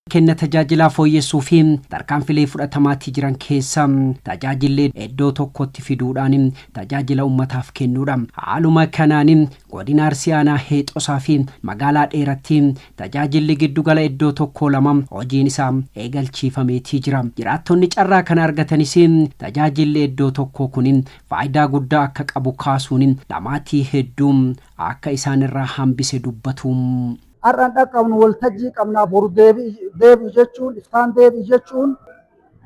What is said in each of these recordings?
Kenna tajaajilaa fooyyessuu fi tarkaanfilee fudhatamaatii jiran keessa tajaajilli iddoo tokkotti fiduudhaan tajaajila ummataaf kennuudha. Haaluma kanaan godina Arsii Aanaa Heexosaa fi magaalaa Dheeratti tajaajilli giddugala iddoo tokkoo 2 hojiin isaa eegalchiifameetii jira. Jiraattonni carraa kana argatanis tajaajilli iddoo tokkoo kun faayidaa guddaa akka qabu kaasuun dhamaatii hedduu akka isaanirraa hambise dubbatu. Har'an dhaqqabnu waltajjii qabnaa, boru deebi'i jechuun, iftaan deebi'i jechuun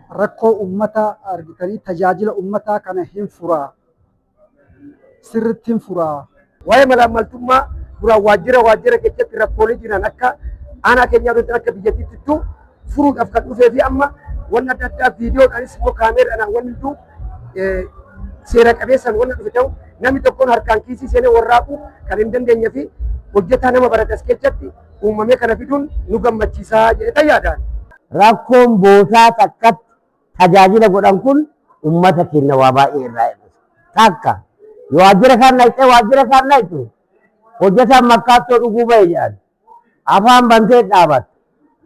rakkoo uummataa argitanii tajaajila uummataa kana hin furaa. Sirriitti hin furaa. Waa'ee malaammaltummaa duraan waajjira keessatti rakkoolee jiran akka aanaa keenyaa akka biyyattiitti furuudhaaf kan dhufee fi amma wanni adda addaa viidiyoodhaanis immoo kaameeraadhaan wanni hunduu seera qabeessaan wanna dhufe ta'u, namni tokkoon harkaan kiisii seenee warraaquu kan hin dandeenye fi hojjetaa nama barate as keessatti uumamee kana fiduun nu gammachiisaa jedhee yaadaan. Rakkoon bootaa takkatti tajaajila godhan kun uummata keenya waa baay'ee irraa hir'isa. Takka waajjira kan dhaqxee waajjira kan dhaqxu hojjetaan makkaattoo dhuguu bahe jedhan afaan bantee dhaabatta.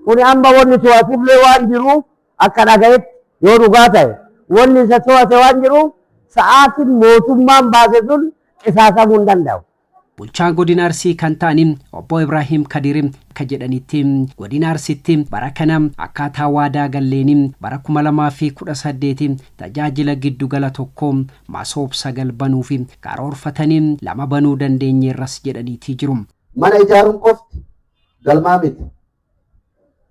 Kuni amma wanni to'atullee waan jiruuf, akka dhagayetti yoo dhugaa ta'e wanni isa to'ate waan jiruuf, sa'aatiin mootummaan baase sun qisaasamuu hin danda'u. Bulchaan godina Arsii kan ta'an obbo Ibraahim Kadir akka jedhanitti, godina Arsitti bara kana akkaataa waadaa galleeni bara 2018 tajaajila giddugala tokko Masoob 9 banuu fi karoorfatanii 2 banuu dandeenyeerras jedhaniitii jiru. Mana ijaaruun qofti galmaa miti.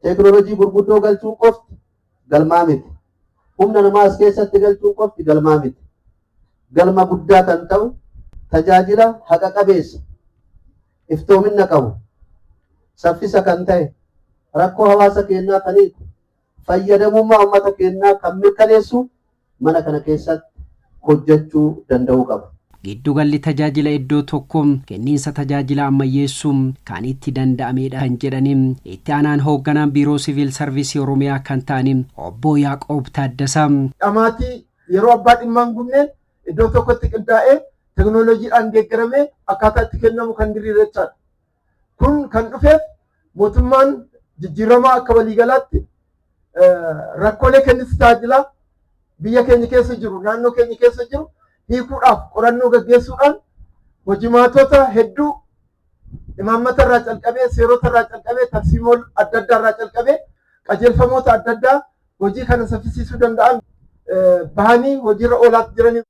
Teekinooloojii gurguddoo galchuun qofti galmaa miti. Humna namaa as keessatti galchuun qofti galmaa miti. Galma guddaa kan ta'u tajaajila haqa qabeessa, iftoominna qabu, saffisa kan ta'e, rakkoo hawaasa keenyaa kan hiiku, fayyadamummaa uummata keenyaa kan mirkaneessu mana kana keessatti hojjechuu danda'uu qaba. Giddugalli tajaajila iddoo tokko kenniinsa tajaajila ammayyeessuu kan itti danda'amedha kan jedhani itti aanaan hoogganaan Biiroo Siviil Sarviisii Oromiyaa kan ta'an obbo Yaaqoob Taaddasaa. Dhamaatii yeroo abbaa dhimma hin gubneen iddoo tokkotti qindaa'ee teknooloojiidhaan deeggaramee akkaataa itti kennamu kan diriire jechaadha. Kun kan dhufeef mootummaan jijjiiramaa akka waliigalaatti rakkoolee kenninsa tajaajilaa biyya keenya keessa jiru, naannoo keenya keessa jiru hiikuudhaaf qorannoo gaggeessuudhaan hojimaatota hedduu imaammata irraa calqabee, seerota irraa calqabee, tarsiimoo adda addaa irraa calqabee, qajeelfamoota adda addaa hojii kana saffisiisuu danda'an bahanii hojiirra oolaa jiranii.